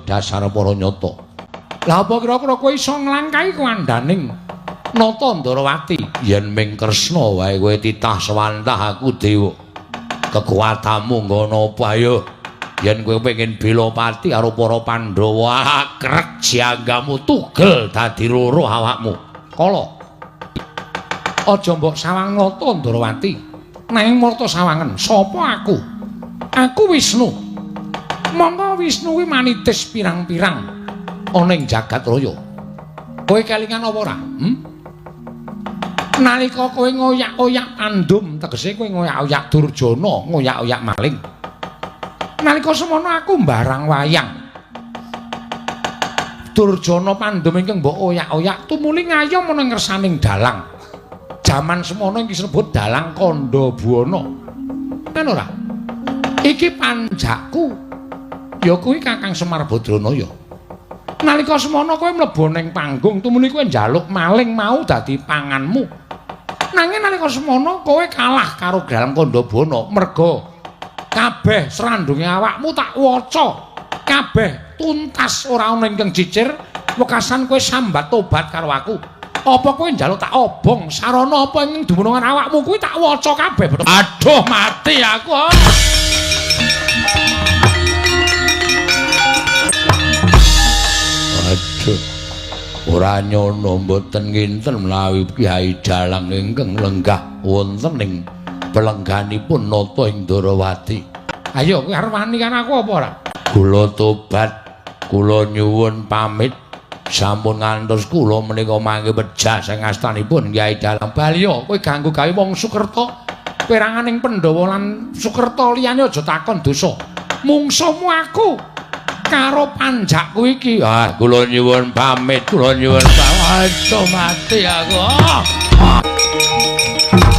dasar para nyata. Lah apa kira-kira kowe iso nglangkahi kuwandaning Nata Ndarawati? Yen ming Kresna wae kowe titah sewantah aku dewa. Kekuatanmu ngono apa ayo? Yen kowe pengin bela pati karo para Pandhawa, krek janggamu tugel dadi loro awakmu. Kala. Aja mbok sawang Nata Ndarawati. Nanging marta sawangen, sapa aku? Aku Wisnu. Mongko Wisnu kuwi manitis pirang-pirang ana ing jagat raya. Kowe kelingan apa ora? Nalika kowe ngoyak-oyak Pandum, tegese kowe ngoyak-oyak Durjana, ngoyak-oyak maling. Nalika semono aku mbarang wayang. Durjana Pandum ingkang mbok oyak-oyak tumuli ngayom ana ngersaning dalang. Jaman semono iki disebut dalang Kandha Buwana. Kan ora? Iki panjakku. Ya kuwi Kakang Semar Badranaya. Nalika semono kowe mlebu ning panggung tumuli kowe njaluk maling mau dadi panganmu. Nanging nalika semono kowe kalah karo dalang Kandha Buwana merga kabeh srandunge awakmu tak waca. Kabeh tuntas ora ana ingkang cicir, wekasan kowe sambat tobat karo aku. Apa kowe njaluk tak obong sarana apa ing dumunungan awakmu kuwi tak waca kabeh. Aduh mati aku. Aduh. Ora nyono mboten nginten menawi Kyai Dalang ingkang lenggah wonten ing pelengganipun Nata ing Ndarawati. Ayo kowe arep wani karo aku apa ora? Kula tobat, kula nyuwun pamit. Sampun ngantos kula menika mangke pejah sing astanipun Kyai Dalang. Baliya kowe ganggu gawe wong Sukerta. Peranganing Pandhawa lan Sukerta liyane aja takon dosa. Mungsuhmu aku karo panjakku iki. Ah, kula nyuwun pamit, kula nyuwun pamit. Aduh mati aku. Ah.